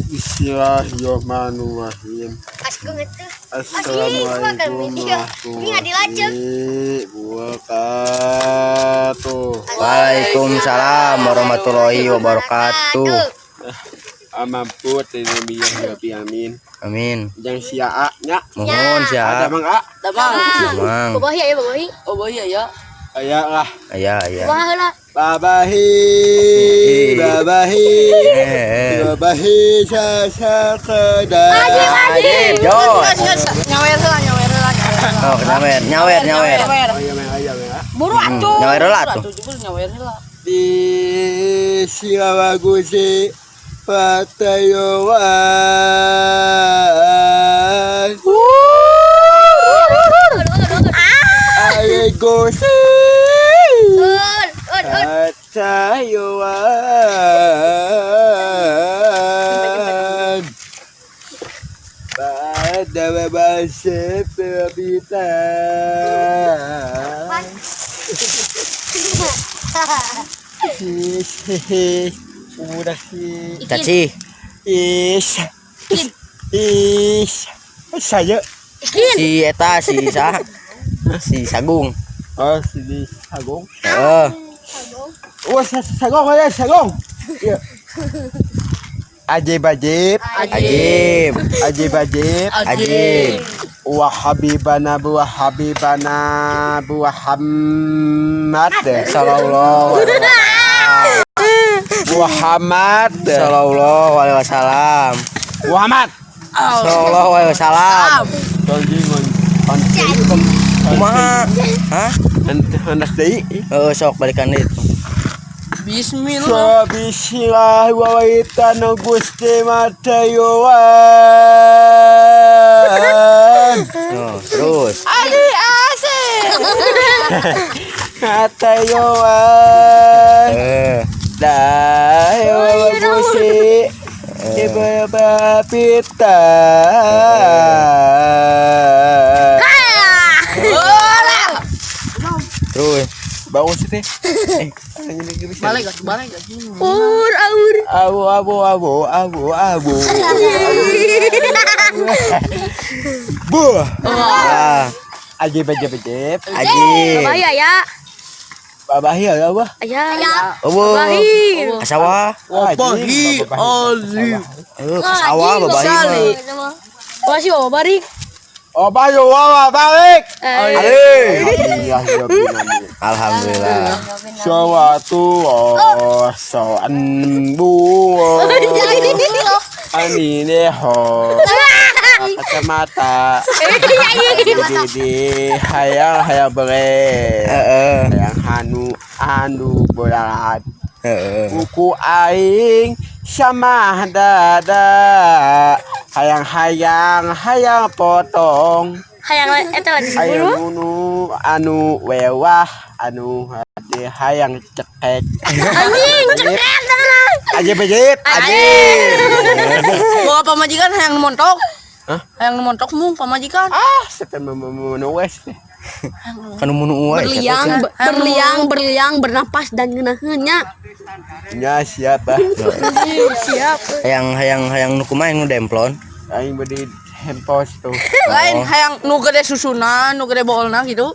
Bismillahirrahmanirrahim. Assalamualaikum warahmatullahi wabarakatuh. Waalaikumsalam warahmatullahi wabarakatuh. Amamput ini ya rabbi amin. Amin. Jang sia A nya. Mohon Ada siap. Mang A. Damang. Mang. Babahi aya babahi. Oh iya ya. Aya lah. Aya aya. Kumaha heula? Babahi, babahi, Eh. babahi sasakada. Ajib, jos. Nyawer heula, nyawer heula, nyawer heula. Oh, nyawer, nyawer, nyawer. Oh iya, Mang, aya, Mang, A. Buru atuh. Nyawer heula atuh. Buru nyawer heula. Di Silawagusi Patayoan. Ayo Gusi Patayoan. Pada babase pita. Udah sih. Caci. Is. Is. Saya. Si eta si sa. Si Sagung. Oh, si Sagung. Heeh. Oh, Sagung ya, Sagung. Iya. Ajib ajib. Ajib. Ajib ajib. Ajib. Wa habibana wa habibana Muhammad. Sallallahu Muhammad. Sallallahu alaihi wasallam. Muhammad. Sallallahu alaihi wasallam. Kumaha? Hah? Hendak deui. Heeh, sok balikan deui. Bismillah. Bismillah wa waitana Gusti Matayuan. Oh, terus. Ali asik. Matayuan. Eh, Dayo Gusti Ibu Pita. Terus. Bangun sih teh. Balik atuh, balik atuh. Ur aur. Abu abu abu abu abu. Bu. Ah, Ajib ajib ajib. ajib. Babahi aya. Babahi ya apa? Aya. Eueuh. Babahi. Kasawa. Wabahi ali. Heuh, kasawa babahi mah. Wah si bawa bari. Oh, bayu wawa balik. Alih. Alhamdulillah. Alhamdulillah. Sawatu oh so anbu anine ho kacamata di hayang hayang bere Heeh. hayang hanu anu boraat Heeh. buku aing sama dada hayang hayang hayang potong Hayang eta lagi hayang sepuluh. anu anu wewah anu hade hayang cekek Anjing cekek tenang. ajib ajib Ajib. Boga pamajikan hayang nu montok. Hah? Hayang nu montok mung pamajikan. Ah, siapa mau mau nuwes Kanu munu wae. Berliang, berliang, berliang, bernapas dan ngeunaheun nya. Ya siapa? Siap. Hayang hayang hayang nu kumaha nu demplon. Aing beli hempos tuh. Lain hayang nu gede susuna, nu gede boolna gitu.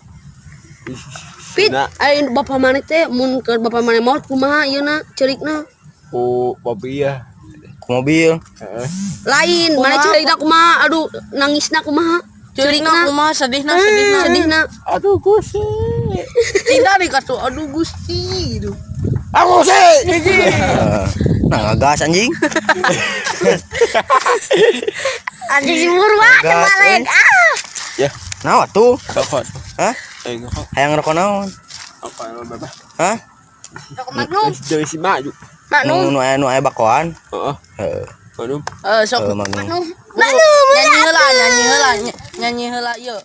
Pit, Nah. aing bapak maneh teh mun keur bapak maneh maot kumaha ieu na ceurikna. Ku Bobby ya. Ku mobil. Heeh. Lain, maneh ceurikna kumaha? Aduh, nangisna kumaha? Ceurikna kumaha sedihna sedihna. Sedihna. Aduh Gusti. Tindak di kartu aduh Gusti gitu. Aku sih. Heeh. Nah, ngagas anjing. Anjing si murwa Gas, terbalik. Ah. Ya, Naon atuh? rokok. Hah? Eh, rokok. Hayang rokok naon? Apa yang bapak? Hah? Rokok Magnum. Dari si maju. Magnum. Nu nu aya nu aya bakoan. Heeh. Heeh. Magnum. Eh sok Heeh, Magnum. Magnum. nyanyi heula, nyanyi heula, nyanyi heula ieu.